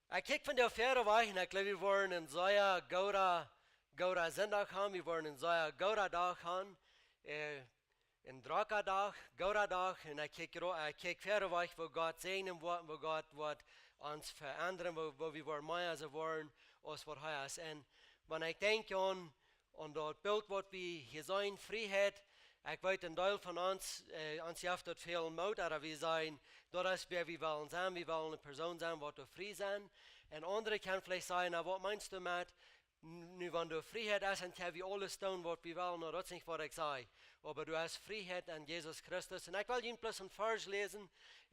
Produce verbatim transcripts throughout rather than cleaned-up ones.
Ekj kjikj von de Fäare wajch un ekj jleew, wie woaren een sea gooda, gooda Sindach haben, wie woaren een sea gooda Dach haben, äh, een drocka Dach, gooda Dach, un ekj kjikj ro-, ekj kjikj Fäare wajch, woo Gott säajnen woat, woo Gott woat ons veendren, woo, woo wie woaren mea soo woaren, aus waut hee es. Un wan ekj denkj aun aun daut Bilt, waut wie hia seenen, Frieheit. Ekj weet, een Deel von ons, äh, ons jeft daut väl Moot, oba wie sajen, daut es wäa wie wellen sennen. Wie wellen eene Persoon sennen, waut doa frie sent. Un aundre kjennen veleicht sajen, na, waut meenst du met, n-, nu, wan doa Frieheit es, dan kjenn wie aules doonen, waut wie wellen. Na, daut es nich, waut ekj saj. Oba doa es Frieheit en Jesus Christus. Un ekj well junt bloos een Varsch läsen.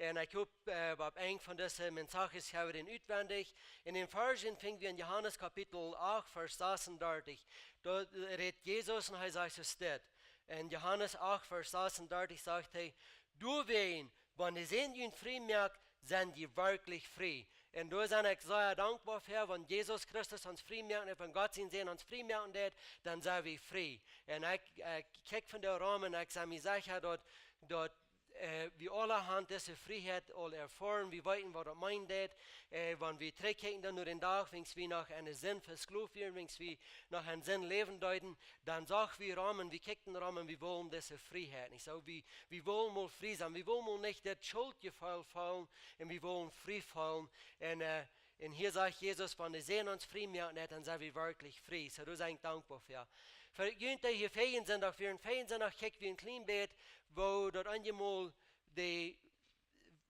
Un ekj hop, äh, opp een von dise Mensajes kjenn wie dän utwendich. Un dän Varsch finj wie en Johanes Kapitel acht, Varsch sasunthartich. Doa rät Jesus un hee sajcht soo dit. En Johanes acht, Varsch sasunthartich sajcht hee: "Doawäajen, wan de Sän junt frie moakt, sent jie werkjlich frie." Un doa sie ekj sea dankboa fa, wan Jesus Christus ons frie moakt, un wan Gott sien Sän ons frie moaken deed, dan sent wie frie. Un ekj, ekj kjikj von doa rom un ekj sie mie secha, daut, daut äh, wie aule haben dise Frieheit aul erfoaren. Wie weeten, waut daut meenen deed. Äh, wan wie trigjkjikjen dan no dän Dach, wiels wie noch aun de Sind vesklowt wieren, wiels wie noch en Sind läwen deeden, dan sagen wie rom un wie kjikjten rom un wie wullen dise Frieheit. Nich soo? Wie, wie wullen mol frie sennen. Wie wullen mol nich daut Schultjefeel feelen un wie wullen frie feelen. Un, äh, un hia sajcht Jesus, wan de Sän ons frie moaken deed, dan sent wie werkjlich frie. Soo, doa sie ekj dankboa fa. Fa junt, dee hia väajen Sindach wieren, väajen Sindach kjikjt wie een kjlien bät, woo daut eenjemol de,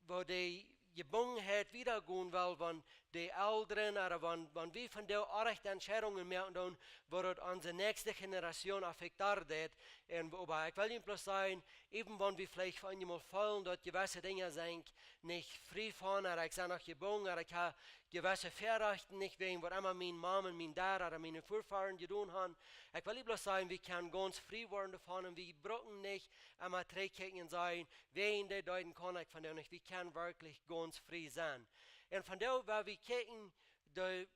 woo de Jebungenheit wieda gonen well, wan de Elren, ooda wan, wan wie von dee orrajchte Entscheidungen moaken doonen, woo daut onse näakjste Generation affektieren deed. Un, oba ekj well junt bloos sajen, äwen wan wie veleicht eenjemol feelen, daut jewesse Dinja sent nich frie von, ooda ekj sie noch jebungen, ooda ekj hab jewesse Väarajchten nich, wäajen waut emma miene Mame un mien Dad ooda miene Väafoaren jedonen haben. Ekj well bloos sajen, wie kjennen gaunz frie woaren doavon un wie brucken nich emma trigjkjikjen un sajen, wäajen dee deeden kaun ekj von dee nich. Wie kjennen werkjlich gaunz frie sennen. Un von doa, wua wie kjikjen, de,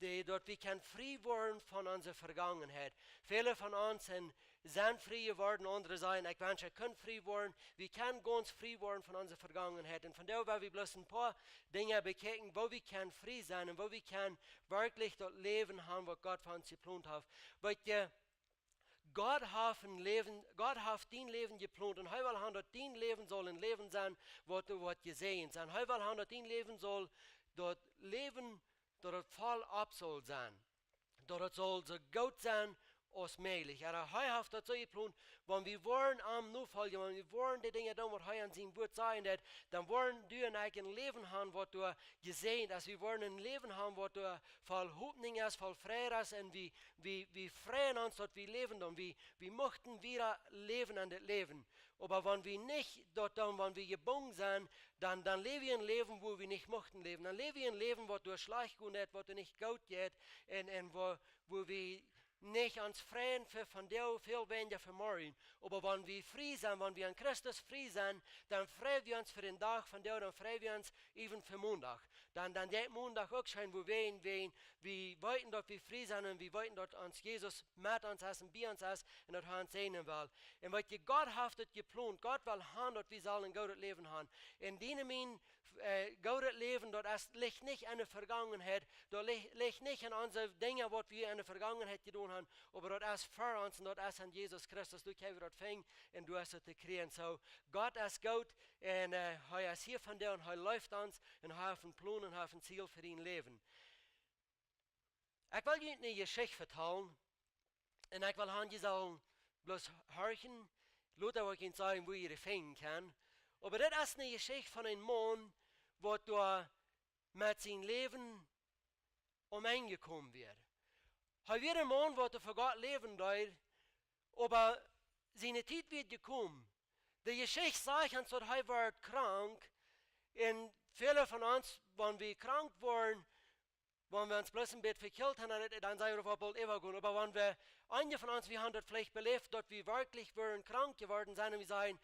de, daut wie kjennen frie woaren von onse Vegangenheit. Väle von ons sent, sent frie jeworden, aundre sajen, ekj wensch, ekj kunn frie woaren. Wie kjennen gaunz frie woaren von onse Vegangenheit. Un von doa, wua wie bloos een poa Dinja bekjikjen, woo wie kjennen frie sennen un woo wie kjennen werkjlich daut Läwen haben, waut Gott fa ons jeplont haft. Weet jie, Gott haft een Läwen, Gott haft dien Läwen jeplont un hee well haben, daut dien Läwen saul een Läwen sennen, waut, waut jesäajent sennen. Hee well haben, daut dien Läwen saul, daut Läwen, daut et voll opp saul sennen. Daut et saul soo goot sennen aus mäajlich. Jo, hee haft daut soo jeplont, wan wie woaren am nofoljen, wan wie woaren de Dinja doonen, waut hee en sien Wort sajen deed, dan woaren du un ekj een Läwen haben, waut doa jesäajent es. Wie woaren een Läwen haben, waut doa voll Hopninj es, voll Freid es, un wie, wie, wie freien ons, daut wie läwen doonen. Wie, wie muchten wada läwen en dit Läwen. Oba wan wie nich daut doonen, wan wie jebungen sent, dan, dan läw wie een Läwen, wua wie nich muchten läwen. Dan läw wie een Läwen, waut doa schlajcht gonen deit, waut doa nich goot jeit, un, un wua, wua wie nich ons freien fa vondoag, väl weinja fa morjen. Oba wan wie frie sent, wan wie en Christus frie sent, dan frei wie ons fa dän Dach vondoag, dan frei wie ons äwen fa Mondach. Dan, dan jeit Mondach uk scheen, wua wie, wie, wie weeten, daut wie frie sent un wie weeten, daut ons Jesus met ons es un bie ons es un daut hee ons säajnen well. Un weet jie, Gott haft et jeplont, Gott well haben, daut wie sellen een goodet Läwen haben. Un dien un mien, äh, goodet Läwen, daut es, licht nich en de Vegangenheit, daut licht, licht nich en onse Dinja, waut wie en de Vegangenheit jedonen haben, oba daut es fa ons un daut es en Jesus Christus. Doa kjenn wie daut finjen un doa es et to kjrieen. Soo, Gott es goot un, äh, hee es hia vondoag un hee leeft ons un hee haft een Plon un hee haft een Ziel fa dien Läwen. Ekj well junt eene Jeschicht vetalen un ekj well haben, jie sellen bloos horchen, lota woa ekj junt sajen, wua jie dee finjen kjennen. Oba dit es eene Jeschicht von een Maun, waut doa met sien Läwen om Enj jekomen wia. Hee wia een Maun, waut fa Gott läwen deed, oba siene Tiet wia jekomen. De Jeschicht sajcht ons, daut hee wort krank. Un väle von ons, wan wie krank woaren, wan wie ons bloos een bät vekjelt haben, dan, dan sent wie opp eemol äwajegonen. Oba wan wie, eenje von ons, wie haben daut veleicht beläft, daut wie werkjlich woaren krank jeworden sent un wie sajen,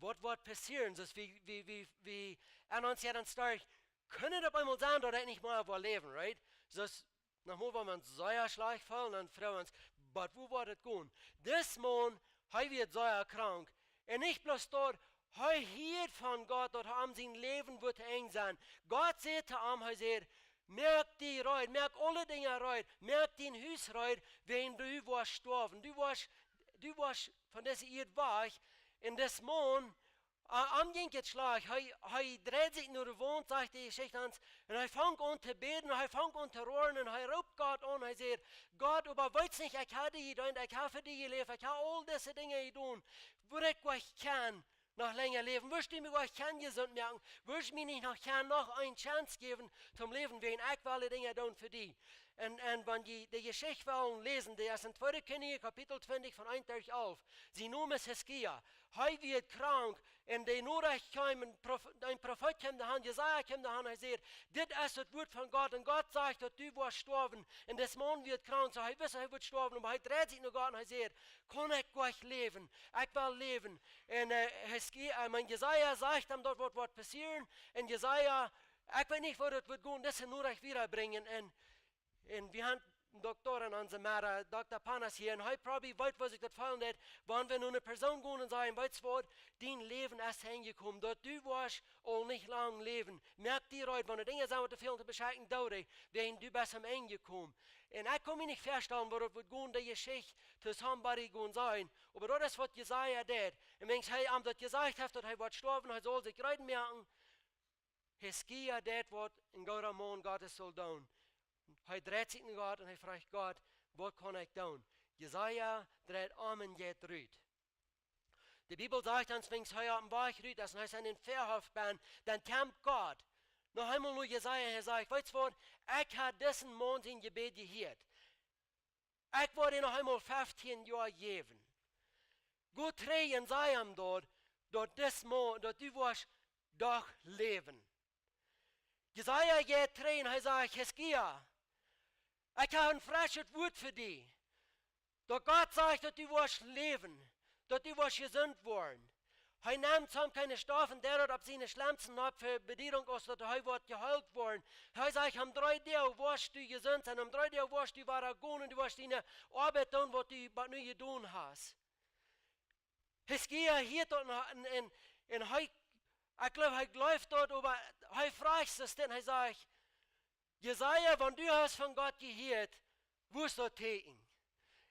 waut woat passieren? Soo aus wie, wie, wie, wie aun ons hia dan stark, kaun et opp eemol sennen, daut ekj nich mea woa läwen, right? Soo aus, noch mol, wan wie ons sea schlajcht feelen, dan froagen wie ons, oba woo woat et gonen? Dis Maun, hee wia sea krank. Un nich bloos daut, hee hieed von Gott, daut am sien Läwen wudd to Enj sennen. Gott säd to am, hee säd, Moak die reed, moak aule Dinja reed, moak dien Hus reed, wäajen du woascht stoawen. Du woascht, du woascht von dise Ieed wajch. Un dis Maun, äh, am jinkj et schlajcht. Hee, hee dreid sikj no de Waunt, sajcht de Jeschicht ons. Un hee funk aun to bäden, hee funk aun to roaren un hee roopt Gott aun. Hee säd: "Gott, oba weetst nich, ekj ha die jedeent, ekj ha fa die jeläft, ekj ha aul dise Dinja jedonen, woo ekj goanich kaun noch lenja läwen. Wurscht du mie goanich kaun jesunt moaken? Wurscht mie nich noch kaun noch eene Chance jäwen toom läwen, wäajen ekj well de Dinja doonen fa die." Un, un wan jie de Jeschicht wellen läsen, dee es en Tweede Kjennichs Kapitel twintich von eent derch alf. Sien Nomen es Hiskia. Hee wort krank un de Norecht kjeem, een Prof-, een Profeet kjeem doahan, Jesaja kjeem doahan, hee säd: "Dit es daut Wuat von Gott, un Gott sajcht, daut du woascht stoawen." Un dis Maun wort krank, soo hee wist, hee wudd stoawen, oba hee dreid sikj no Gott un hee säd: "Kaun ekj goanich läwen? Ekj well läwen." Un, äh, Hiskia, äh, mien Jesaja sajcht am daut, waut, waut passieren. Un Jesaja, ekj weet nich, woo daut woat gonen, dise Norecht wieda brinjen. Un, un wie haben Dokta en onse Mera, Dokta Panas hia, un hee probeet, weet, woo sikj daut feelen deit, wan wie no eene Persoon gonen un sajen: "Weetst waut, dien Läwen es aunjekomen, daut du woascht aul nich lang läwen. Moak die reed, wan de Dinja sent, waut die fälen to beschekjen, doo die, wäajen du best aum Enj jekomen." Un ekj kaun mie nich väastalen, woo daut woat gonen, de Jeschicht to somebody gonen sajen. Oba daut es, waut Jesaja deed. Un wan hee am daut jesajcht haft, daut hee woat stoawen, hee saul sikj reed moaken, Hiskia deed, waut een gooda Maun Gottes saul doonen. Hee dreid sikj no Gott un hee fruach Gott: "Waut kaun ekj doonen?" Jesaja dreid om un jeit rut. De Bibel sajcht ons, wan hee oppem Wajch rut es un hee es en dän Väahoff benn, dan kjemt Gott noch eemol no Jesaja un hee sajcht: "Weetst waut, ekj ha disen Maun sien Jebäd jehieet. Ekj woa die noch eemol feftieen Joa jäwen. Go trigj un saj am daut, daut dis Maun, daut du woascht doch läwen." Jesaja jeit trigj un hee sajcht: "Hiskia, ekj ha een freschet Wuat fa die. Daut Gott sajcht, daut du woascht läwen, daut du woascht jesunt woaren." Hee nemt somm kjeene Stoff un deit daut opp siene Schlemsen opp fa Bediedunk, aus daut hee woat jeheelt woaren. Hee sajcht: "Om dree Doag woascht du jesunt sennen, om dree Doag woascht du wada gonen un du woascht diene Oabeit doonen, waut du bat nu jedonen hast." Hiskia hieet daut un, un, un, un hee, ekj jleew, hee jleeft daut, oba hee fruach sikj dan, hee sajcht: "Jesaja, wan du hast von Gott jehieet, woo es daut Tieekjen?"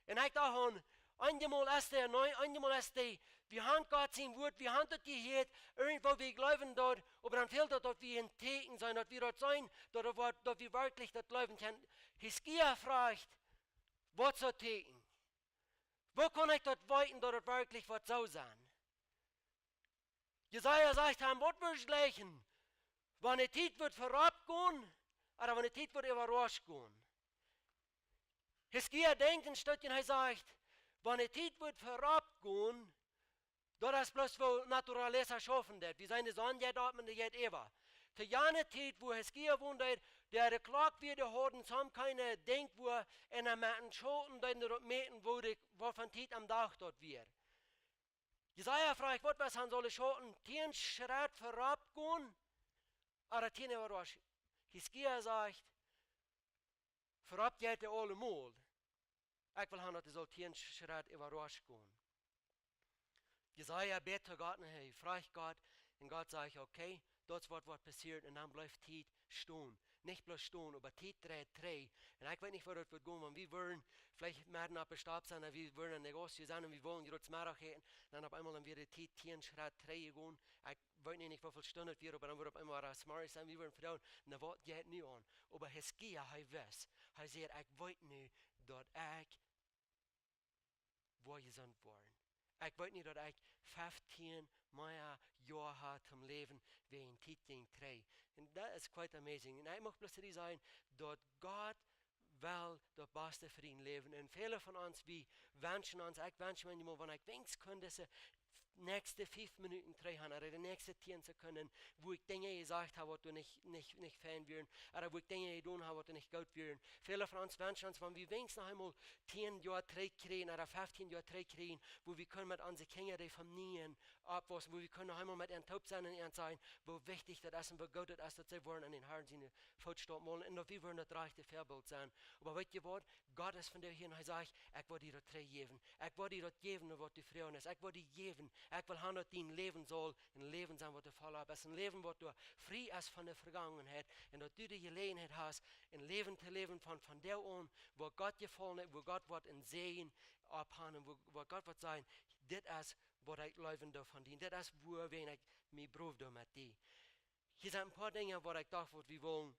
Un ekj docht aun, eenjemol es dee, nä, eenjemol es dee, wie haben Gott sien Wuat, wie haben daut jehieet, irjentwoo wie jleewen daut, oba dan fält daut, daut wie een Tieekjen seenen, daut wie daut seenen, daut, daut, daut wie werkjlich daut jleewen kjennen. Hiskia fruach: "Waut es daut Tieekjen? Woo kaun ekj daut weeten, daut et werkjlich woat soo sennen?" Jesaja sajcht am: "Waut woascht jleichen? Wan de Tiet woat verropp gonen, ooda wan de Tiet woat äwarascht gonen?" Hiskia denkjt een Stootje un hee sajcht: "Wan de Tiet woat verropp gonen, daut es bloos, woo Naturaleza schaufen deit. Wie seenen, de Sonn jeit opp un dee jeit äwa." To jane Tiet, wua Hiskia wond, dee, dee Klock wia, dee hauden somm kjeene Denkjwäaj, un met een Schauten deeden dee daut mäten, woo de, woo väl Tiet aum Dach daut wia. Jesaja fruach: "Waut west du, saul de Schauten tieen Schrett verropp gonen, ooda tieen äwarascht?" Hiskia sajcht: "Verropp jeit dee aulemol. Ekj well haben, daut dee saul tieen Schrett äwarascht gonen." Jesaja bät to Gott un hee fruach Gott, un Gott sajcht: "Okay, daut es waut, waut passieren." Un dan bleef Tiet stonen. Nich bloos stonen, oba Tiet dreid trigj. Un ekj weet nich, woo daut woat gonen, wan wie wudden veleicht meden opp de Stap sennen, un wie wudden en de Gaus sennen un wie wullen jrods Meddach äten, dan opp eemol dan wia de Tiet tieen Schrett trigj jegonen. Ekj weet nu nich, woo väl Stunden et wia, oba dan wudd opp eemol daut Morjes sennen, wie wudden vedoon, na, waut jeit nu aun? Oba Hiskia, hee wist, hee säd: "Ekj weet nu, daut ekj woa jesunt woaren. Ekj weet nu, daut ekj feftieen mea Joa ha toom läwen, wäajen Tiet jinkj trigj." Un daut es quite amazing. Un ekj mucht bloos die sajen, daut Gott well daut baste fa dien Läwen. Un väle von ons, wie wenschen ons, ekj wensch mie emol, wan ekj weens kunn dise näakjste fief Minuten trigj gonen, ooda de näakjste tieen Sekunden, wua ekj Dinja jesajcht hab, waut doa nich, nich, nich fein wieren, ooda wua ekj Dinja jedonen hab, waut doa nich goot wieren. Väle von ons wenschen ons, wan wie weens noch eemol tieen Joa trigj kjrieen, ooda feftieen Joa trigj kjrieen, wua wie kunnen met onse Kjinja, dee von niee oppwaussen, wua wie kunnen noch eemol met an toop sennen un an sajen, woo wichtich daut es un woo goot daut es, daut see woaren aun dän Harn siene Footstaupen folljen, un daut wie woaren daut rajchte Väabilt sennen. Oba weetst du waut? Gott es vondoag hia un hee sajcht: "Ekj woa die daut trigj jäwen. Ekj woa die daut jäwen, waut du froagen deist. Ekj woa die jäwen Ekj well haben, daut dien Läwen saul een Läwen sennen, waut doa voll opp es. Een Läwen, waut doa frie es von de Vergangenheit. Un daut du de Jeläajenheit hast, een Läwen to läwen von, von doa aun, waut Gott jefollen haft, wua Gott woat een Säajen opp haben, wua, wua Gott woat sajen: "Dit es, waut ekj leewen doo von die. Dit es, wuawäajen ekj mie proowd doo met die." Hia sent een poa Dinja, waut ekj docht, waut wie wellen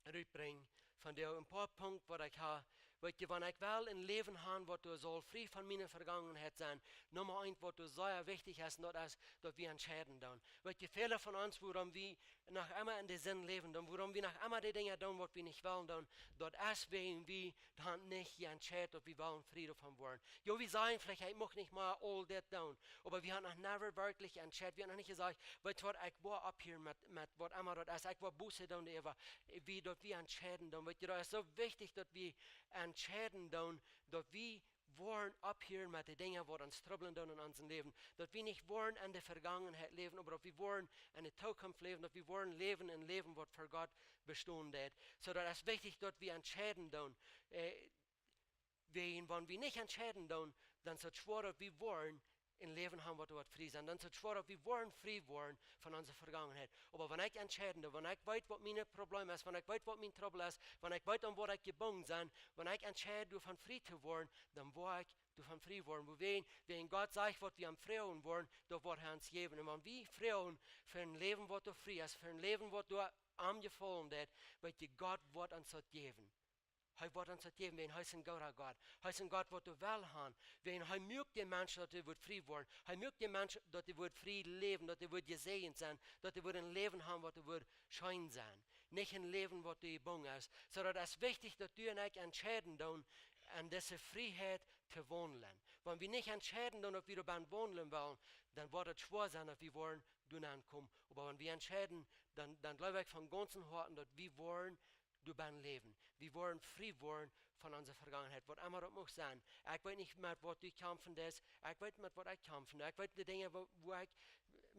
rutbrinjen von doa. Een poa Punkten, waut ekj hab. Weet jie, wan ekj well een Läwen haben, waut doa saul frie von miene Vergangenheit sennen, Numma eent, waut doa sea wichtich es, un daut es, daut wie entscheiden doonen. Weet jie, väle von ons, wuarom wie noch emma en de Sind läwen doonen, wuarom wie noch emma de Dinja doonen, waut wie nich wellen doonen, daut es, wäajen wie dan nich jeentscheit, daut wie wellen frie doavon woaren. Jo, wie sajen veleicht: "Ekj mucht nich mea aul dit doonen." Oba wie haben noch never werkjlich entscheit. Wie haben noch nich jesajcht: "Weetst waut, ekj woa opphieren met, met waut emma daut es. Ekj woa Buße doonen doaräwa." Wie daut wie entscheiden doonen. Weet jie, daut es soo wichtich, daut wie entscheiden doonen, daut wie woaren opphieren met de Dinja, waut ons trubblen doonen en onsen Läwen. Daut wie nich woaren en de Vergangenheit läwen, oba daut wie woaren en de Zukunft läwen, daut wie woaren läwen een Läwen, waut fa Gott bestonen deit. Soo daut es wichtich, daut wie entscheiden doonen. Äh, wäajen, wan wie nich entscheiden doonen, dan es daut schwoa, daut wie woaren een Läwen haben, waut, waut frie sennen. Dan es daut schwoa, daut wie woaren frie woaren von onse Vergangenheit. Oba wan ekj entscheiden doo, wan ekj weet, waut mien Problem es, wan ekj weet, waut mien Trubbel es, wan ekj weet, aun waut ekj jebungen sie, wan ekj entscheid, doavon frie to woaren, dan woa ekj doavon frie woaren. Wuawäajen, wäajen Gott sajcht, waut wie am froagen woaren, daut woat hee ons jäwen. Un wan wie froagen fa een Läwen, waut doa frie es, fa een Läwen, waut doa am jefollen deit, weet jie, Gott woat ons daut jäwen. Hee woat ons daut jäwen, wäajen hee es een gooda Gott. Hee es een Gott, waut doa well haben. Wäajen hee muak de Mensch, daut hee wudd frie woaren. Hee muak de Mensch, daut hee wudd frie läwen, daut hee wudd jesäajent sennen, daut hee wudd een Läwen haben, waut hee wudd scheen sennen. Nich een Läwen, waut doa jebungen es. Soo daut es wichtich, daut du un ekj entscheiden doonen, en dise Frieheit to waundlen. Wan wie nich entscheiden doonen, daut wie doabennen waundlen wellen, dan woat et schwoa sennen, daut wie woaren doa aunkomen. Oba wan wie entscheiden, dan, dan jleew ekj von gaunzem Hoaten, daut wie woaren doabennen läwen. Wie woaren frie woaren von onse Vergangenheit, waut emma daut mucht sennen. Ekj weet nich, met waut du kjamfen deist. Ekj weet, met waut ekj kjamfen doo. Ekj weet de Dinja, wua, wua ekj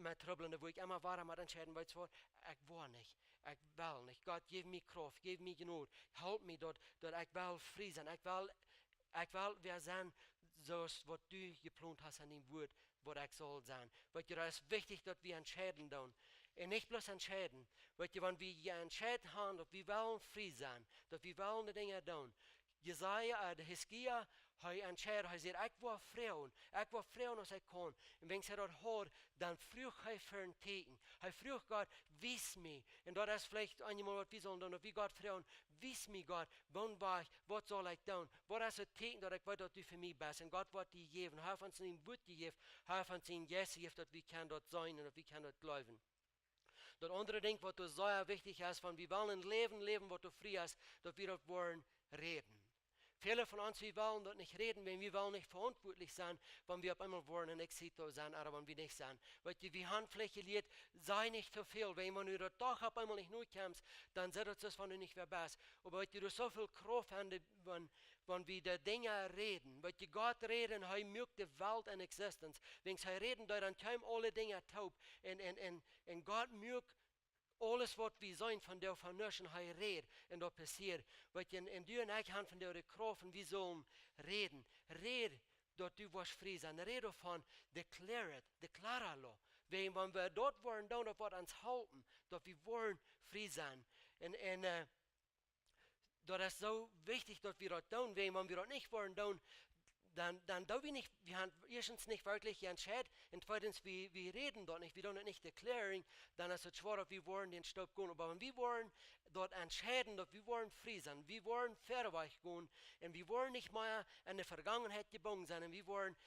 met trubbel, wua ekj emma wada mott entscheiden, weetst waut, ekj woa nich. Ekj well nich. Gott, jeff mie Krauft, jeff mie Jnod. Help mie, daut, daut ekj well frie sennen. Ekj well, ekj well wäa sennen, soo aus waut du jeplont hast aun dien Wuat, waut ekj saul sennen. Weet jie, daut es wichtich, daut wie entscheiden doonen. Un nich bloos entscheiden. Weet jie, wan wie jeentscheit haben, daut wie wellen frie sennen, daut wie wellen de Dinja doonen. Jesaja, äh, de Hiskia, hee entscheid, hee säd: "Ekj woa froagen, ekj woa froagen aus ekj kaun." Un wan hee daut hieed, dan fruach hee fa een Tieekjen. Hee fruach Gott: "Wies mie." Un daut es veleicht eenjemol, waut wie sellen doonen, daut wie Gott froagen: "Wies mie, Gott, woon woa ekj, waut saul ekj doonen? Waut es daut Tieekjen, daut ekj weet, daut du fa mie best?" Un Gott woat die jäwen. Hee haft ons sien Wuat jejäft, hee haft ons sien Jeist jejäft, daut wie kjennen daut seenen un daut wie kjennen daut jleewen. Daut aundre Dinkj, waut doa sea wichtich es, wan wie wellen een Läwen läwen, waut doa frie es, daut wie doa woaren räden. Väle von ons, wie wellen daut nich räden, wan wie wellen nich veauntwuatlich sennen, wan wie opp eemol woaren en Exito sennen, ooda wan wie nich sennen. Weet jie, wie haben veleicht jelieet, saj nich too väl, wan, wan du daut doch opp eemol nich notkjemst, dan es daut soo aus wan du nich wäa best. Oba weet jie, doa es soo väl Krauft aun de, wan, wan wie de Dinja räden. Weet jie, Gott räden, hee muak de Welt en existence. Wan hee räden deed, dan kjeemen aule Dinja toop. Un, un, un, un Gott muak aules, waut wie seenen, von doa von nuscht, hee räd un daut passieed. Weet jie, un, un du un ekj haben von doa de Krauft un wie sellen räden. Räd, daut du woascht frie sennen. Räd doavon, declare it, decláralo. Wäajen, wan wie daut woaren doonen, daut woat ons halpen, daut wie woaren frie sennen. Un, un, äh, daut es soo wichtich, daut wie daut doonen, wäajen wan wie daut nich woaren doonen, dan, dan doo wie nich, wie haben ieeschtens nich werkjlich jeentscheit, un tweedens, wie, wie räden daut nich, wie doonen daut nich declaring, dan es et schwoa, daut wie woaren dän Stap gonen. Oba wan wie woaren daut entscheiden, daut wie woaren frie sennen, wie woaren wieda wajch gonen, un wie woaren nich mea en de Vergangenheit jebungen sennen, un wie woaren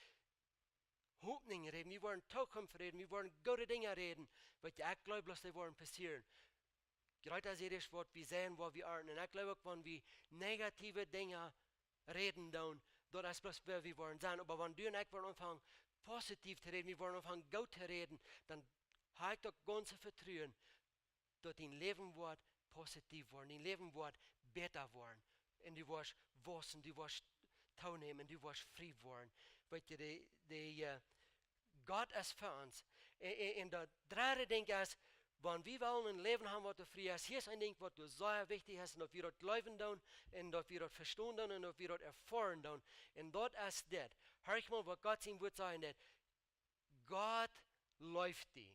Hopninj räden, wie woaren Tookunft räden, wie woaren goode Dinja räden, waut ekj jleew, daut dee woaren passieren. Jreeta es et, waut wie seenen, waut wie arnten. Un ekj jleew uk, wan wie negative Dinja räden doonen, daut es bloos, wäa wie woaren sennen. Oba wan du un ekj woaren aunfangen, positiev to räden, wie woaren aunfangen, goot to räden, dan hab ekj daut gaunze Vetruen, daut dien Läwen woat positiev woaren, dien Läwen woat bäta woaren. Un du woascht wausen, du woascht toonämen, du woascht frie woaren. Weet jie, de, de, äh, Gott es fa ons. Un, un, un daut dredde Dinkj es, wan wie wellen een Läwen haben, waut doa frie es, hia es een Dinkj, waut doa sea wichtich es, un daut wie daut jleewen doonen, un daut wie daut vestonen doonen, un daut wie daut erfoaren doonen. Un daut es dit. Horch mol, waut Gott sien Wuat sajen deit. Gott leeft die.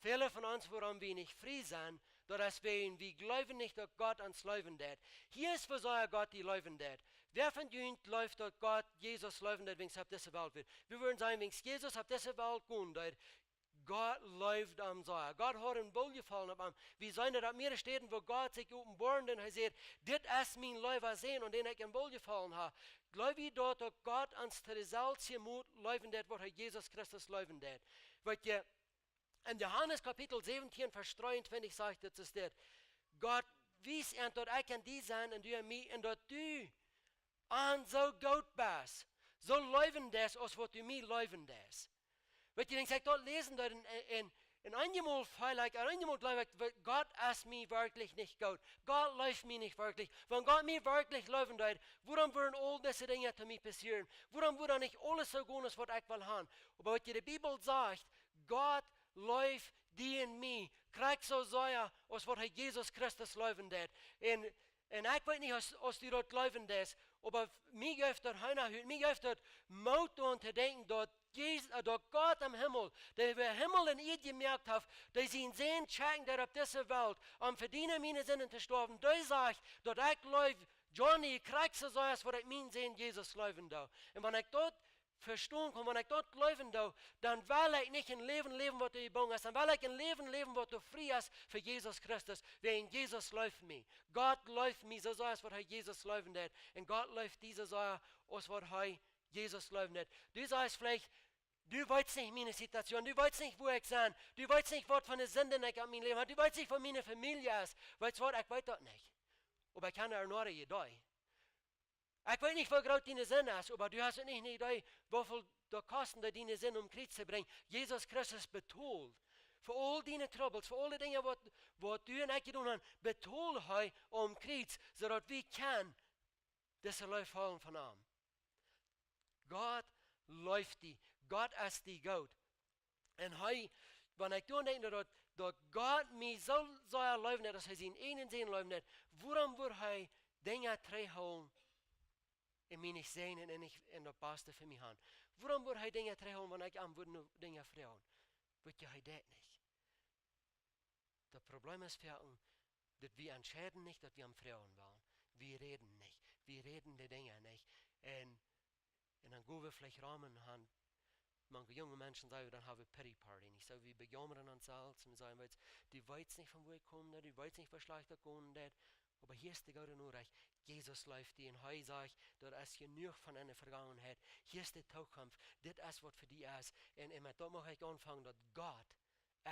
Väle von ons, wuarom wie nich frie sent, daut es wäajen wie jleewen nich, daut Gott ons leewen deit. Hia es, woo sea Gott die leewen deit. Wäa von junt jleeft, daut Gott Jesus leewen deit, wiels hee opp dise Welt wia? Wie wudden sajen, wiels Jesus opp dise Welt jekomen wia, Gott leeft am sea. Gott haud een Woljefaulen opp am. Wie seenen daut opp mearere Städen, woo Gott sikj openboat un hee sajcht: "Dit es mien leewa Sän, aun dän ekj een Woljefaulen hab." Jleew wie daut, daut Gott ons to deeselwje Moot leewen deit, waut hee Jesus Christus leewen deit? Weet jie, en Johanes Kapitel säwentieen, Varsch dreeuntwintich sajcht et, es dit: "Gott wiest an, daut ekj en die sie un du en mie, un daut du an soo goot best, soo leewen deist, aus waut du mie leewen deist." Weet jie, wan ekj daut läsen deed, en, en, en eenjemol feel ekj, en eenjemol jleew ekj, we-, Gott es mie werkjlich nich goot. Gott leeft mie nich werkjlich. Wan Gott mie werkjlich leewen deed, wuarom wudden aul dise Dinja to mie passieren? Wuarom wudd dan nich aules soo gonen, aus waut ekj well haben? Oba weet jie, de Bibel sajcht, Gott leeft die un mie krakjt soo sea, aus waut hee Jesus Christus leewen deit. Un, un ekj weet nich, aus, aus du daut leewen deist, oba mie jeft daut Heenahut, mie jeft daut Moot aun to denkjen, daut Jesus, äh, daut Gott em Himmel, dee de Himmel un Ieed jemoakt haft, dee sienen Sän schekjen deed opp dise Welt, om fa diene un miene Sinden to stoawen, dee sajcht, daut ekj leew Johnny krakjt soo sea, aus waut ekj mienen Sän Jesus leewen doo. Un wan ekj daut vestonen kaun, wan ekj daut jleewen doo, dan well ekj nich een Läwen läwen, waut doa jebungen es. Dan well ekj een Läwen läwen, waut doa frie es fa Jesus Christus. Wäajen Jesus leeft mie. Gott leeft mie soo sea, aus waut hee Jesus leewen deit. Un Gott leeft die soo sea, aus waut hee Jesus leewen deit. Du sajchst veleicht: "Du weetst nich miene Situation, du weetst nich, woo ekj sie, du weetst nich, waut fa eene Sind ekj en mien Läwen hab, du weetst nich, waut miene Famielje es." Weetst waut, ekj weet daut nich. Oba ekj hab eene Idee. Ekj weet nich, woo groot diene Sind es, oba du hast uk nich eene Idee, woo väl daut kosten deed, diene Sind aum Kjriez to brinjen. Jesus Christus betold fa aul diene Trubbels, fa aule Dinja, waut, waut du un ekj jedonen haben, betold hee aum Kjriez, soo daut wie kjennen dise Leew faulen von am. Gott leeft die. Gott es die goot. Un hee, wan ekj doaraun denkj, daut, daut Gott mie soo sea leewen deit, aus hee sienen eenen Sän leewen deit, wuarom wudd hee Dinja trigjhoolen un mie nich säajnen un nich, un daut Baste fa mie haben? Wuarom wudd hee Dinja trigjhoolen, wan ekj am wudd no Dinja froagen? Weet jie, hee deit nich. Daut Problem es, wie haben, daut wie entscheiden nich, daut wie am froagen wellen. Wie räden nich. Wie räden de Dinja nich. Un, un dan go wie veleicht rom un han, manche junge Menschen sajen, dan hab wie Pity Party. Nich soo, wie bejaumren ons selfst un sajen, weetst, du weetst nich, von wua ekj kom, du weetst nich, woo schlajcht daut gonen deit. Oba hia es de goode Norecht. Jesus leeft die un hee sajcht, daut es jenuach von eene Vergangenheit. Hia es de Zukunft. Dit es, waut fa die es. Un, un met daut mucht ekj aunfangen, daut Gott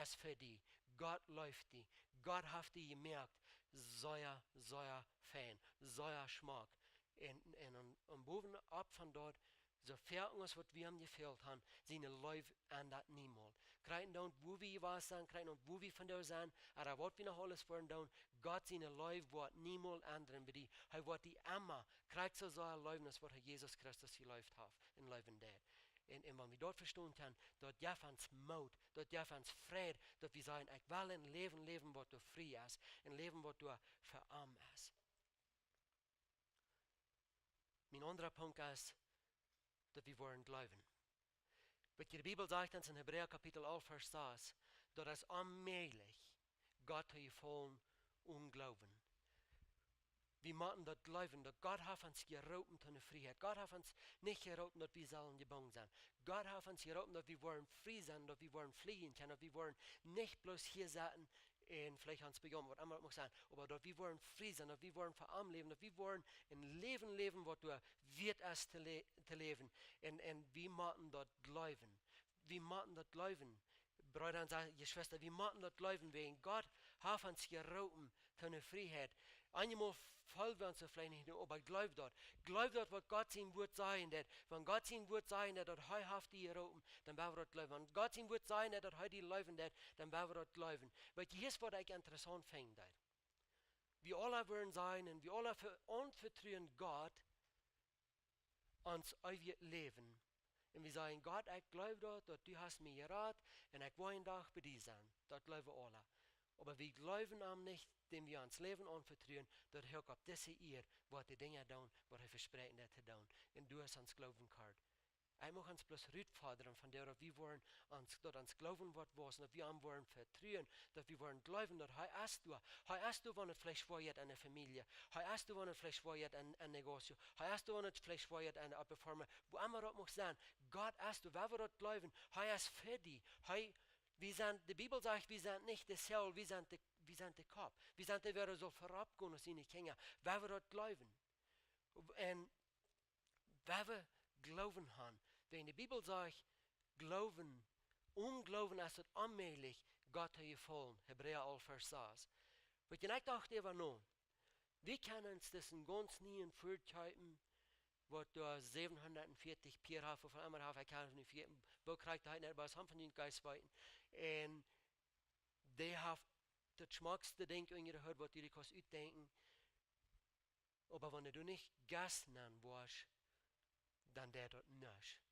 es fa die. Gott leeft die. Gott haft die jemoakt. Sea, sea fein. Sea schmock. Un, un, un, un bowen opp von daut, soo väl aus waut wie am jefält haben, siene Leew endat niemols. Krakjt dan, wua wie jewast sent, krakjt dan, wua wie vondoag sent, ooda waut wie noch aules woaren doonen, Gott siene Leew woat niemols endren bie die. Hee woat die emma krakjt soo sea leewen, aus waut hee Jesus Christus jeleeft haft un leewen deit. Un, un wan wie daut vestonen kjennen, daut jeft ons Moot, daut jeft ons Fräd, daut wie sajen: "Ekj well een Läwen läwen, waut doa frie es, een Läwen, waut doa fa am es." Mien aundra Punkt es, daut wie woaren jleewen. Weet jie, de Bibel sajcht ons en Hebräa Kapitel alf, Varsch sas, daut es onmäajlich, Gott to jefaulen one Gloowen. Wie motten daut jleewen, daut Gott haft ons jeroopen to eene Frieheit. Gott haft ons nich jeroopen, daut wie sellen jebungen sennen. Gott haft ons jeroopen, daut wie woaren frie sennen, daut wie woaren flieejen kjennen, daut wie woaren nich bloos hia setten un veleicht ons bejaumren, waut emma daut mucht sennen, oba daut wie woaren frie sennen, daut wie woaren fa am läwen, daut wie woaren een Läwen läwen, waut doa wieet es to lä-, to läwen. Un, un wie motten daut jleewen. Wie motten daut jleewen. Breeda un Se-, Jeschwista, wie motten daut jleewen, wäajen Gott haft ons jeroopen to eene Frieheit. Eenjemol feel wie ons soo veleicht nich, oba jleew daut. Jleew daut, waut Gott sien Wort sajen deit. Wan Gott sien Wort sajen deit, daut hee haft die jeroopen, dan woa wie daut jleewen. Wan Gott sien Wort sajen deit, daut hee die leewen deit, dan woa wie daut jleewen. Weet jie, hia es, waut ekj interessaunt finj, daut wie aula wudden sajen un wie aula ve-, aunvetruen Gott ons eewjet Läwen. Un wie sajen: "Gott, ekj jleew daut, daut du hast mie jerat un ekj woa een Dach bie die sennen." Daut jleew wie aula. Oba wie jleewen am nich, däm wie ons Läwen aunvetruen, daut hee uk opp dise Ieed woat de Dinja doonen, waut hee vespräakjen deit to doonen. Un doa es ons Gloowen kort. Ekj mucht ons bloos rutfodren von doa, daut wie woaren ons, daut ons Gloowen woat wausen, daut wie am woaren vetruen, daut wie woaren jleewen, daut hee es doa. Hee es doa, wan et veleicht schwoa jeit enne Famielje. Hee es doa, wan et veleicht schwoa jeit en, en negocio. Hee es doa, wan et veleicht schwoa jeit enne, opp de Foarm. Wua emma daut mucht sennen. Gott es doa, wan wie daut jleewen. Hee es fa die. Hee, wie sent, de Bibel sajcht, wie sent nich de Seel, wie sent de, wie sent de Kopp. Wie sent dee, waut soo verop gonen aus siene Kjinja. Wan wie daut jleewen. Un wan wie Gloowen haben. Wan de Bibel sajcht, Gloowen, onen Gloowen es et onmäajlich, Gott to jefaulen. Hebräa alf Varsch sas. Weetst, ekj docht äwa no, wie kjennen ons disen gaunz nieen Ford kjeepen, waut doa säwenhundatveertich Pieed haft, woo väl emma haft, ekj kaun nich, woo krakjt hee nich, oba et es von dän Jeist weeten. Un dee haft daut schmockste Dinkj unja de Hut, waut du die kaust utdenkjen. Oba wan du nich Gas nämen woascht, dan deit daut nuscht.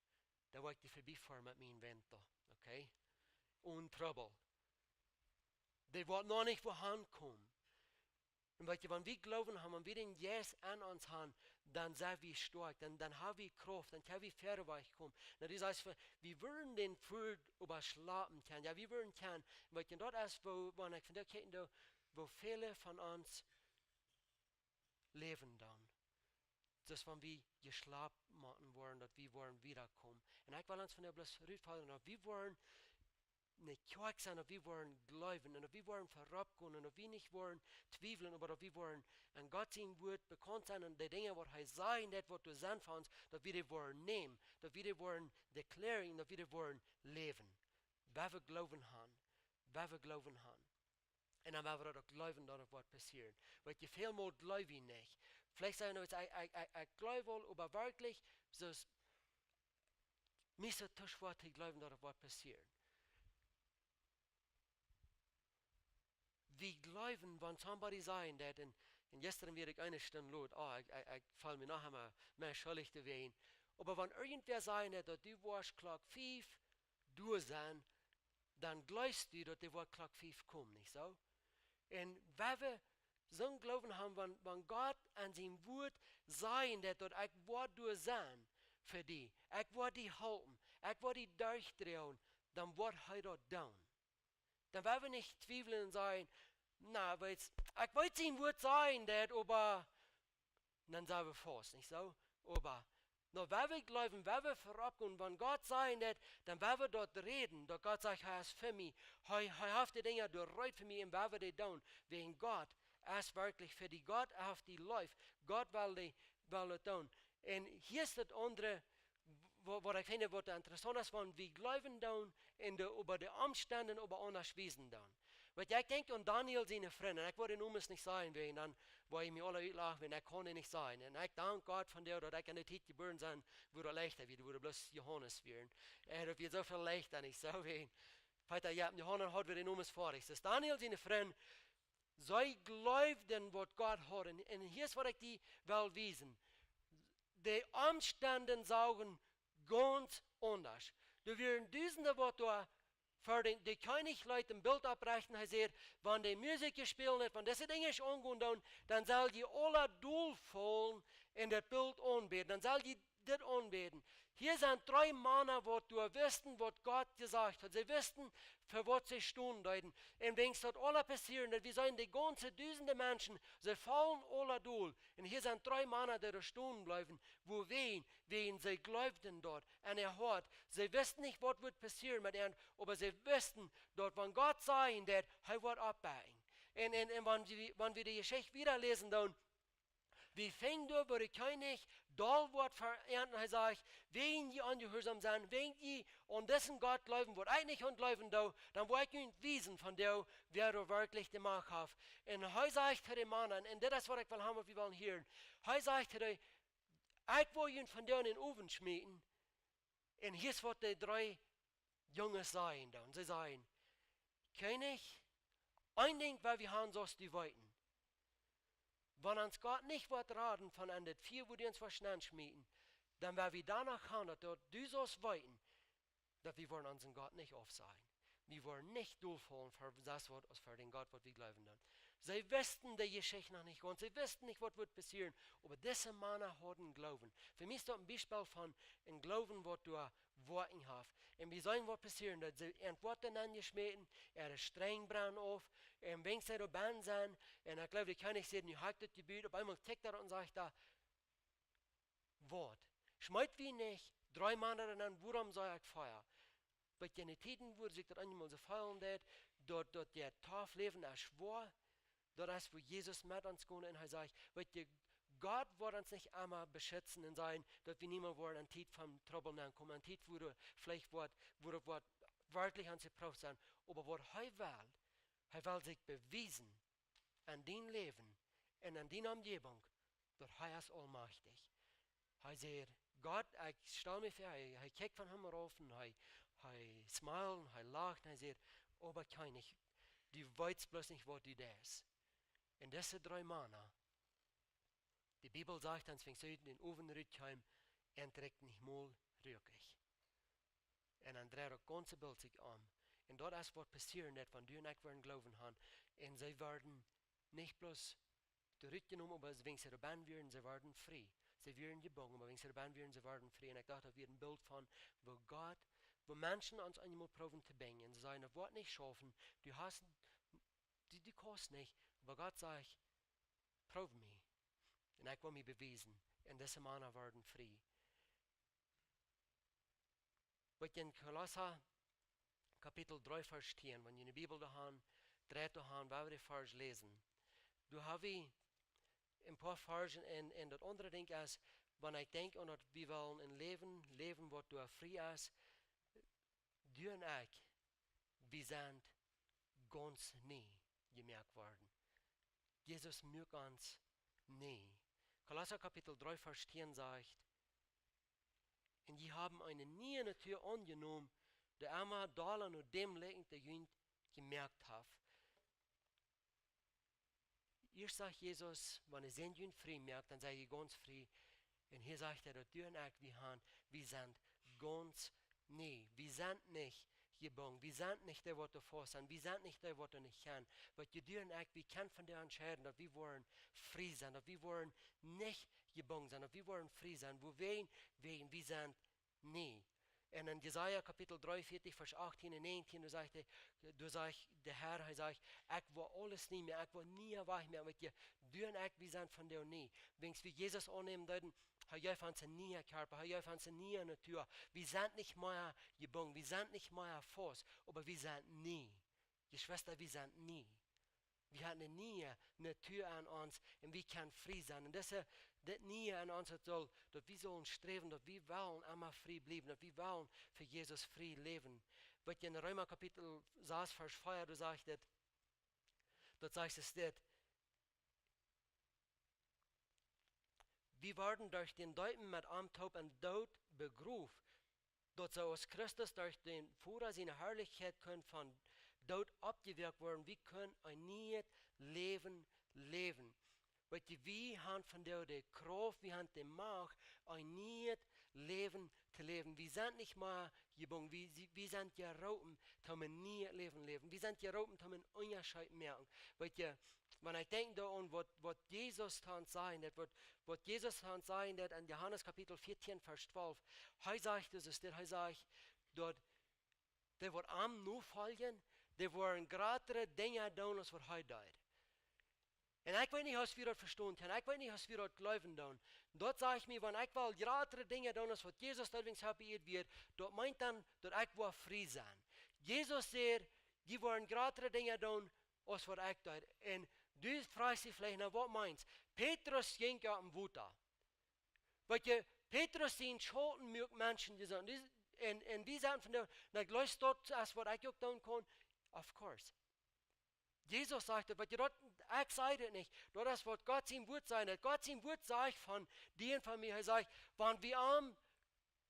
Dan woa ekj die verbie foaren met mienen Winter, okay? Onen Trubbel. Dee woat noch nich wua hankomen. Un weetst, wan wie Gloowen haben, wan wie dän Jeist aun ons haben, dan sent wie stoakj, dan, dan haben wie Krauft, dan kjenn wie wieda wajchkomen. Na, du sajst, wie wudden dän Ford äwaschlapen kjennen. Jo, wie wudden kjennen. Weetst, daut es, woo, wan ekj vondoag kjikj, woo väle von ons läwen dan. Daut es, wan wie jeschlapt motten woaren, daut wie woaren wieda komen. Un ekj well ons vondoag bloos rutfodren, daut wie woaren nich stoakj sennen, daut wie woaren jleewen, un daut wie woaren verop gonen, un daut wie nich woaren twiewlen, oba daut wie woaren aun Gott sien Wort bekaunt sennen, un de Dinja, waut hee sajcht, daut waut doa sent fa ons, daut wie dee woaren nämen, daut wie dee woaren declaren, daut wie dee woaren läwen. Wan wie Gloowen haben, wan wie Gloowen haben. Un dan woa wie daut uk jleewen, daut et woat passieren. Weetst, väl mol jleew wie nich. Veleicht saj wie, ekj, ekj, ekj, ekj jleew aul, oba werkjlich, soo es, mie es et too schwoa to jleewen, daut et woat passieren. Wie jleewen, wan somebody sajen deit, un, un jistren wia ekj eene Stund lot, oh, ekj, ekj, ekj feel mie noch emma mea schuldich doawäajen. Oba wan irjentwäa sajen deit, daut du woascht Klock fief doa sennen, dan jleefst du, daut dee woat Klock fief komen, nich soo? Un wan wie soon Gloowen haben, wan, wan Gott aun sien Wort sajen deit, daut ekj woa doa sennen fa die, ekj woa die halpen, ekj woa die derchdroagen, dan woat hee daut doonen. Dan woa wie nich twiewlen un sajen, na, weetst, ekj weet, sien Wort sajen deit, oba dan sent wie faust, nich soo? Oba, no, wan wie jleewen, wan wie verop gonen, wan Gott sajen deit, dan woa wie daut räden, daut Gott sajcht, hee es fa mie. Hee, hee haft de Dinja doa reed fa mie un woa wie dee doonen. Wäajen Gott es werkjlich fa die. Gott haft die leef. Gott well die, well et doonen. Un hia es daut aundre, wa-, waut ekj finj, waut interessaunt es, wan wie jleewen doonen un de, äwa de Omstend äwa aundasch wiesen doonen. Weetst, ekj denkj aun Daniel siene Frind, ekj woa de Nomes nich sajen, wäajen dan woa jie mie aule utlachen, wäajen ekj kaun dee nich sajen. Un ekj dank Gott vondoag, daut ekj en de Tiet jebuaren sie, wua daut leichta wia, wua daut bloos Johanes wieren. Un daut wia soo väl leichta, nich soo, wäajen Peter, jo, Johanes haud wada de Nomes foadich. Daut es Daniel siene Frind, see jleewden, waut Gott haud. Un, un hia es, waut ekj die well wiesen. De Omstend sagen gaunz aundasch. Doa wieren Dusende, waut doa ver dän, de Kjennich leet een Bilt opprechten. Hee säd, wan de Musikj jespält haft, wan dise Dinja aungonen doonen, dan sell jie aula dolfaulen un daut Bilt aunbäden. Dan sell jie dit aunbäden. Hia sent dree Mana, waut doa wisten, waut Gott jesajcht haud. See wisten, fa waut see stonen deeden. Un wan daut aula passieet, daut wie seenen, de gaunze Dusende Menschen, see faulen aula dol. Un hia sent dree Mana, dee doa stonen bliewen. Wuarom? Wäajen see jleewden daut. Un hee haud, see wisten nich, waut wudd passieren met an, oba see wisten, daut wan Gott sajen deit, hee woat oppbuen. Un, un, un wan wie, wan wie de Jeschicht wieda läsen, dan wie finjen doa, woo de Kjennich doll woat verenjt, un hee sajcht, wan jie onjehuarsom sent, wan jie aun disen Gott jleewen, waut ekj nich aun jleewen doo, dan woa ekj junt wiesen vondoag, wäa doa werkjlich de Macht haft. Un hee sajcht to de Mana, un dit es, waut ekj well haben, waut wie wellen hieren. Hee sajcht to dee, ekj woa junt vondoag en dän Owen schmieten, un hia es, waut de dree Junges sajen dan. See sajen, Kjennich, een Dinkj, waut wie haben, sust du weeten. Wan ons Gott nich woat raden von aun daut Fia, wua dee ons woat nenschmieten, dan woa wie doano gonen, daut, daut du sust weeten, daut wie woaren onsen Gott nich aufsajen. Wie woaren nich dolfaulen fa daut, waut, aus fa dän Gott, waut wie jleewen dan. See wisten de Jeschicht noch nich gaunz. See wisten nich, waut wudd passieren. Oba dise Mana hauden Gloowen. Fa mie es daut een Biespel von een Gloowen, waut doa Woakjen haft. Un wie seenen, waut passieren deed. See äant woat nenjeschmäten, äare Strenj brennen auf. Un wan see doa bennen sent, un ekj gleew, de Kjennich sajcht: "Nu hab ekj daut jebut." Opp eemol kjikjt hee un sajcht: "Doa, waut? Schmeet wie nich dree Mana nenn, wuarom sie ekj fea?" Wiels en de Tieden, wua sikj daut eemol soo feelen deed, daut, daut de Taufe läwen es schwoa, daut es, wua Jesus met ons gonen un hee sajcht: "Weetst, Gott woat ons nich emma beschitzen un sajen, daut wie niemols woaren en Tiet von Trubbel nenkomen, en Tiet, wua et veleicht woat, wua et woat werkjlich ons jeprooft sennen." Oba waut hee well, hee well sikj bewiesen en dien Läwen un en diene Omjäwunk, daut hee es aulmajchtich. Hee sajcht: "Gott, ekj stal mie väa", hee, hee kjikjt von Himmel rauf un hee, hee smilet un hee lacht un hee sajcht: "Oba Kjennich, du weetst bloos nich, waut du deist." Un dise dree Mana, de Bibel sajcht ons, wan see ut dän Owen rutkjeemen, un trigj nich mol ruakjich. Un dan dreid daut gaunze Bilt sikj om. Un daut es, waut passieren deed, wan du un ekj woaren Gloowen haben. Un see worden nich bloos trigj jenomen, oba wan see doa bennen wieren, see worden frie. See wieren jebungen, oba wan see doa bennen wieren, see worden frie. Un ekj docht, daut wia een Bilt von, wua Gott, wua Menschen ons eemol proowen to binjen. Un see sajen: "Daut woat nich schaufen, du hast, du, du kaust nich." Oba Gott sajcht: "Proow mie. Un ekj well mie bewiesen." Un dise Mana worden frie. Waut en Kolossa Kapitel dree, Varsch tieen, wan jie de Bibel doa haben, dreit doa aun, woa wie dän Varsch läsen. Doa hab wie een poa Varschen un, un daut aundre Dinkj es, wan ekj denkj aun daut wie wellen een Läwen läwen, waut doa frie es, du un ekj, wie sent gaunz nie jemoakt worden. Jesus moakt ons nie. Kolossa Kapitel dree, Varsch tieen sajcht: "Un jie haben eene niee Natua aunjenomen, dee emma dolla no däm likjt, dee junt jemoakt haft." Ieescht sajcht Jesus, wan hee junt frie moakt, dan sent jie gaunz frie. Un hia sajcht hee, daut du un ekj, wie haben, wie sent gaunz nie. Wie sent nich jebungen. Wie sent nich dee, waut doa faust sent. Wie sent nich dee, waut doa nich kjennen. Waut du un ekj, wie kjennen vondoag entscheiden, daut wie woaren frie sennen, daut wie woaren nich jebungen sennen, daut wie woaren frie sennen. Wuarom? Wäajen wie sent nie. Un en Jesaja Kapitel dreeunvieetich, Varsch achtieen un näajentieen, doa sajcht hee, doa sajcht de Herr, hee sajcht: "Ekj woa aules nie moaken, ekj woa nie wajchmoaken." Waut du, du un ekj, wie sent vondoag nie. Wan wie Jesus aunnämen deeden, hee jeef ons een nieen Kjarpa, hee jeef ons eene niee Natua. Wie sent nich mea jebungen, wie sent nich mea faust, oba wie sent nie. Jeschwista, wie sent nie. Wie haben eene niee Natua en ons un wie kjennen frie sennen. Un dise, dit Niee en ons, daut saul, daut wie sellen sträwen, daut wie wellen emma frie bliewen, daut wie wellen fa Jesus frie läwen. Waut en Reema Kapitel sas, Varsch vea, doa sajcht et, daut sajcht et dit: "Wie worden derch daut Deepen met am toop em Doot begroft, daut soo aus Christus derch dän Voda siene Harlichkjeit kunn vom Doot oppjewakjt woaren, wie kunnen een nieet Läwen läwen." Waut du, wie haben vondoag de Krauft, wie haben de Macht, een nieet Läwen to läwen. Wie sent nich mea jebungen, wie, wie sent jeroopen, om een nieet Läwen läwen. Wie sent jeroopen, om een Unjascheet moaken. Waut du, wan ekj denkj doaraun, waut, waut Jesus to ons sajen deed, waut, waut Jesus to ons sajen deed en Johanes Kapitel vieetieen, Varsch twalf, hee sajcht, daut es dit, hee sajcht, daut dee, waut am nofoljen, dee woaren jratre Dinja doonen aus waut hee deed. Un ekj weet nich, aus wie daut vestonen kjennen, ekj weet nich, aus wie daut jleewen doonen. Daut sajcht mie, wan ekj well jratre Dinja doonen aus waut Jesus deed, wan hee opp Ieed wia, daut meent dan, daut ekj woa frie sennen. Jesus säd: "Jie woaren jratre Dinja doonen aus waut ekj deed." Un du froagst die veleicht: "Na, waut meenst?" Petrus jinkj opp em Wota. Waut du, Petrus sien Schauten muak Menschen jesunt. Dee, un, un wie sajen vondoag: "Na, jleefst du daut, aus waut ekj uk doonen kaun?" Of course. Jesus sajcht daut, waut du, daut, ekj saj daut nich. Daut es waut Gott sien Wort sajcht. Daut Gott sien Wort sajcht von die un von mie. Hee sajcht, wan wie am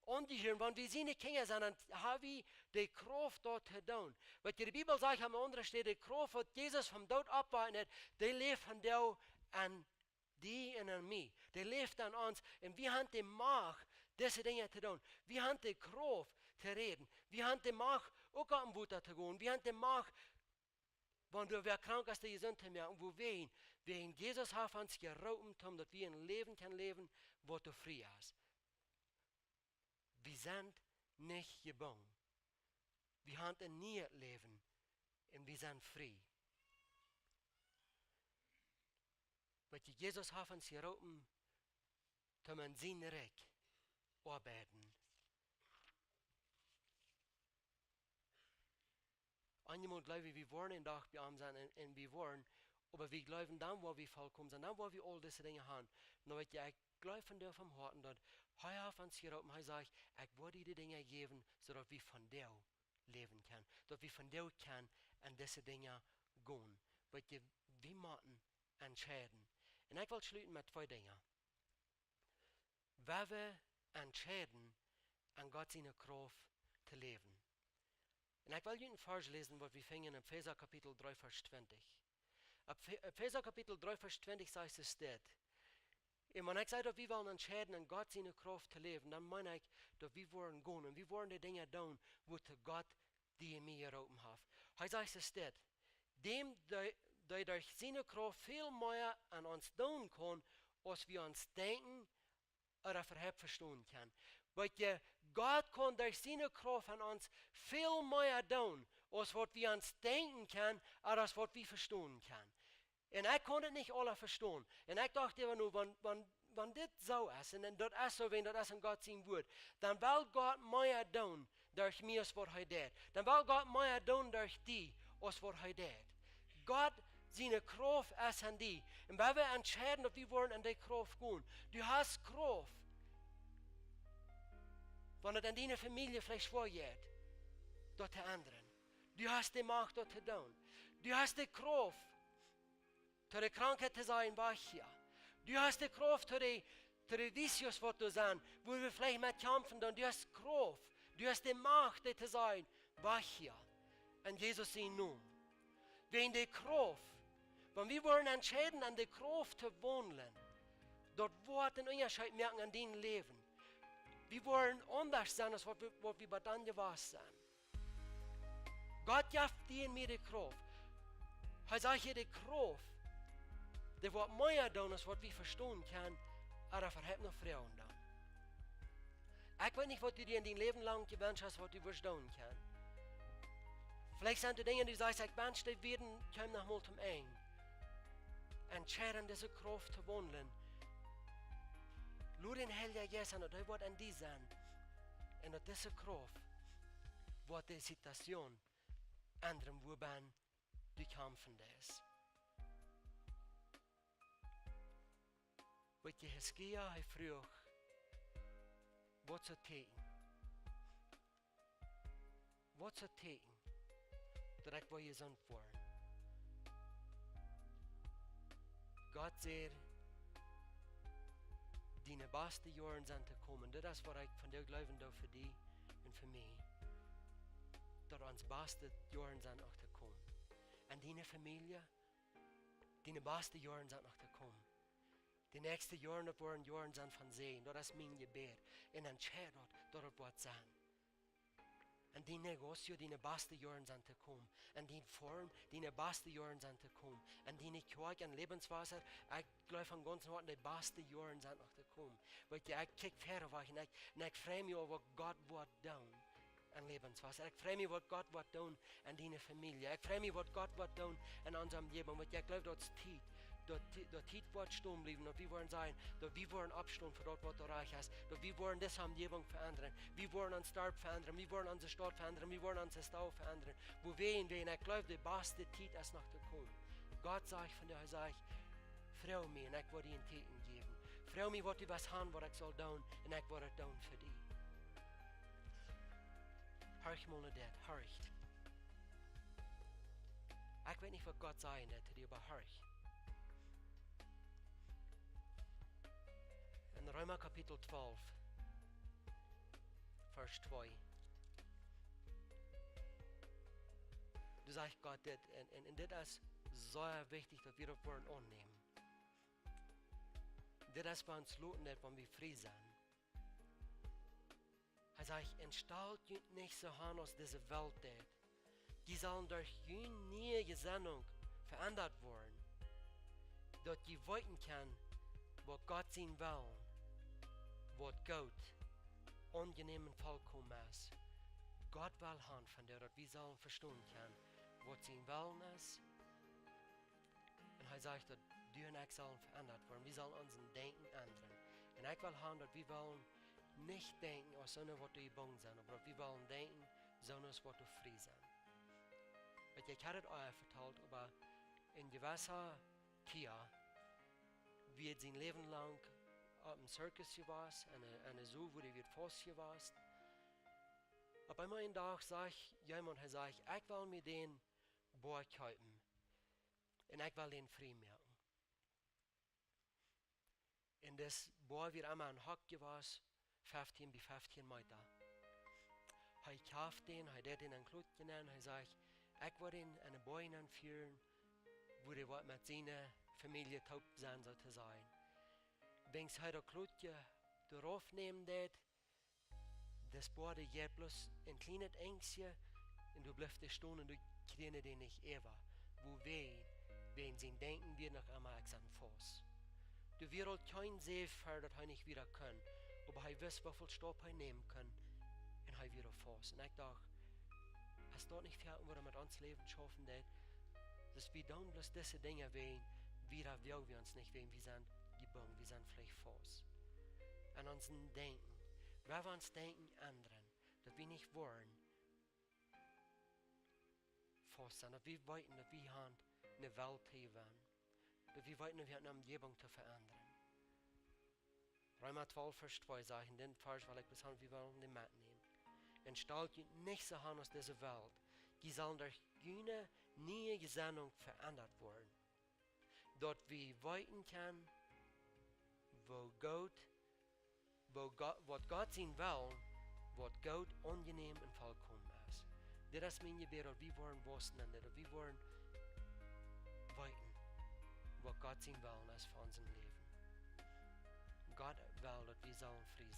aunjehieren, wan wie siene Kjinja sent, dan haben wie de Krauft daut to doonen. Waut de Bibel sajcht aun eene aundre Städ, de Krauft, waut Jesus vom Doot oppwakjen deed, dee läft vondoag en die un en mie. Dee läft en ons. Un wie haben de Macht, dise Dinja to doonen. Wie haben de Krauft to räden. Wie haben de Macht, uk opp em Wota to gonen. Wie haben de Macht, Wan doa wäa krank es, dee jesunt to moaken. Wuarom? Wäajen Jesus haft ons jeroopen, om daut wie een Läwen kjennen läwen, waut doa frie es. Wie sent nich jebungen. Wie haben een nieet Läwen un wie sent frie. Wiels Jesus haft ons jeroopen, om en sien Rikj oabeiden. Eenjemol jleew wie, wie woaren een Dach bie am sennen un, un wie woaren, oba wie jleewen dan, wua wie vollkomen sent, dan, wua wie aul dise Dinja haben. Nu weet jie, ekj jleew von doa von Hoaten, daut hee haft ons jeroopen, hee sajcht: "Ekj woa die de Dinja jäwen, soo daut wie von doa läwen kjennen, daut wie von doa kjennen en dise Dinja gonen." Weet jie, wie motten entscheiden. Un ekj well schluten met twee Dinja. Wie woaren entscheiden, en Gott siene Krauft to läwen. Un ekj well junt een Varsch läsen, waut wie finjen en Efeesa Kapitel dree, Varsch twintich. Op Fe-, Efeesa Kapitel dree, Varsch twintich sajcht et dit. Un wan ekj saj, daut wie wellen entscheiden, en Gott siene Krauft to läwen, dan meen ekj, daut wie woaren gonen un wie woaren de Dinja doonen, waut Gott die un mie jeroopen haft. Hee sajcht et dit: "Däm, dee, dee derch siene Krauft väl mea aun ons doonen kaun, aus wie ons denkjen ooda äwahaupt vestonen kjennen." Weet jie, Gott kaun derch siene Krauft aun ons väl mea doonen, aus waut wie ons denkjen kjennen, ooda aus waut wie vestonen kjennen. Un ekj kaun et nich aula vestonen. Un ekj docht emma nu, wan, wan, wan dit soo es, un, un daut es soo, wan daut es en Gott sien Wort, dan well Gott mea doonen derch mie aus waut hee deed. Dan well Gott mea doonen derch die aus waut hee deed. Gott siene Krauft es en die. Un wan wie entscheiden, daut wie woaren en dee Krauft gonen. Du hast Krauft. Wan et en diene Famielje veleicht schwoa jeit, daut to endren. Du hast de Macht, daut to doonen. Du hast de Krauft, to de Krankheit to sajen: "Wajch hia." Du hast de Krauft, to de, to de Vicios, waut doa sent, wua wie veleicht met kjamfen doonen. Du hast Krauft. Du hast de Macht, dee to sajen: "Wajch hia." En Jesus sienen Nomen. Wäajen de Krauft. Wan wie woaren entscheiden, en de Krauft to waundlen, daut woat een Unjascheet moaken en dien Läwen. Wie woaren aundasch sennen, aus waut wie, waut wie bat dan jewast sent. Gott jeft die un mie de Krauft. Hee sajcht hia de Krauft, dee woat mea doonen, aus waut wie vestonen kjennen, ooda äwahaupt noch froagen doonen. Ekj weet nich, waut du die en dien Läwen lang jewenscht hast, waut du wurscht doonen kjennen. Veleicht sent doa Dinja, du sajchst: "Ekj wensch, dee Wieed kjeemen noch mol toom Enj." Entscheid, en dise Krauft to waundlen. Lot dän Heiljen Jeist aun, daut hee woat en die sennen. Un daut dise Krauft woat de Situation endren, wua bie du kjamfen deist. Weet jie, Hiskia, hee fruach: "Waut es daut Tieekjen? Waut es daut Tieekjen, daut ekj woa jesunt woaren?" Gott säd: "Diene baste Joaren sent to komen." Dit es, waut ekj von die jleewen doo, fa die un fa mie. Daut onse baste Joaren sent noch to komen. En diene Famielje, diene baste Joaren sent noch to komen. De näakjste Joaren, daut woaren Joaren sennen von Säajen. Daut es mien Jebäd. Un entscheid daut, daut et woat sennen. En dien Negocio, diene baste Joaren sent to komen. En diene Firma, diene baste Joaren sent to komen. En diene Kjoakj, en Lebenswasser, ekj jleew von gaunzem Hoaten, de baste Joaren sent noch to komen. Weet jie, ekj kjikj wieda wajch un ekj, un ekj frei mie opp waut Gott woat doonen en Lebenswasser. Ekj frei mie, waut Gott woat doonen en diene Famielje. Ekj frei mie, waut Gott woat doonen en onse Omjäwunk. Weet jie, ekj jleew, daut es Tiet. Daut, daut Tiet woat stonen bliewen, daut wie woaren sajen, daut wie woaren oppstonen fa daut, waut doa rajcht es, daut wie woaren dise Omjäwunk veendren, wie woaren ons Darp veendren, wie woaren onse Staut veendren, wie woaren onse Staut veendren. Wuarom? Wiels ekj jleew, de baste Tiet es noch to komen. Gott sajcht von die, hee sajcht: "Froag mie un ekj woa die een Tieekjen jäwen. Froag mie, waut du west haben, waut ekj saul doonen, un ekj woa et doonen fa die." Horch mol no dit, horch. Ekj weet nich, waut Gott sajen deit to die, oba horch. En Reema Kapitel twalf, Varsch twee. Doa sajcht Gott dit, un, un, un dit es sea wichtich, daut wie daut woaren aunnämen. Dit es, waut ons loten deit, wan wie frie sent. Hee sajcht: "Un stalt junt nich soo aun aus dise Welt deit. Jie sellen derch june niee Jesennunk veendat woaren, daut jie weeten kjennen, waut Gott sien Wellen, waut goot, aunjenäm un volkomen es. Gott well han von die, daut wie sellen vestonen kjennen, waut sien Wellen es. Un hee sajcht, daut du un ekj sellen veendat woaren. Wie sellen onsen Denkjen endren. Un ekj well han, daut wie wellen nich denkjen aus soone, waut doa jebungen sent, oba daut wie wellen denkjen, soone, waut doa frie sent. Weet jie, ekj haud et uk vetalt, oba een jewessa Tia, wia sien Läwen lang opp een Zirkus jewast, en een, en een Zoo, wua hee wia faust jewast. Opp eemol een Dach sajcht jemaunt, hee sajcht: "Ekj well mie dän Boa kjeepen. Un ekj well dän frie moaken." Un dis Boa wia emma een Hok jewast, feftieen bie feftieen Meta. Hee kjeept dän, hee deed dän en een Klotje nenn, hee sajcht: "Ekj woa dän en een Boa nenn fieren, wua dee woat met siene Famielje toop sennen, soo to sajen." Wan hee daut Klotje doa rauf nämen deed, dis Boa jeit bloos een kjlienet Enjtje, un doa blift dee stonen, un doa kjrieen dee dän nich äwa. Wuarom? Wäajen sien Denkjen wia noch emma: "Ekj sie faust." Doa wia aul kjeen Säw ver, daut hee nich wieda kunn, oba hee wist, woo väl Staup hee nämen kunn, un hee wia faust. Un ekj docht, es daut nich väl, waut met ons Läwen schaufen deit? Daut wie dan bloos dise Dinja wäajen, wieda woa wie ons nich wäajen, wie sent jebungen, wie sent veleicht faust. En onsen Denkjen, wan wie ons Denkjen endren, daut wie nich woaren faust sennen, daut wie weeten, daut wie han eene Welt to jewennen, daut wie weeten, daut wie han eene Omjäwunk to veendren. Reema twalf, Varsch twee sajcht, un dän Varsch well ekj bloos han, wie wellen dän metnämen: "Un stalt junt nich soo aun aus dise Welt. Jie sellen derch june niee Jesennunk veendat woaren, daut wie weeten kjennen, woo goot, woo Go-, waut Gott sien Wellen, waut goot, aunjenäm un volkomen es." Dit es mien Jebäd, daut wie woaren wausen en dit, daut wie woaren weeten, waut Gott sien Wellen es fa ons Läwen. Gott well, daut wie sellen frie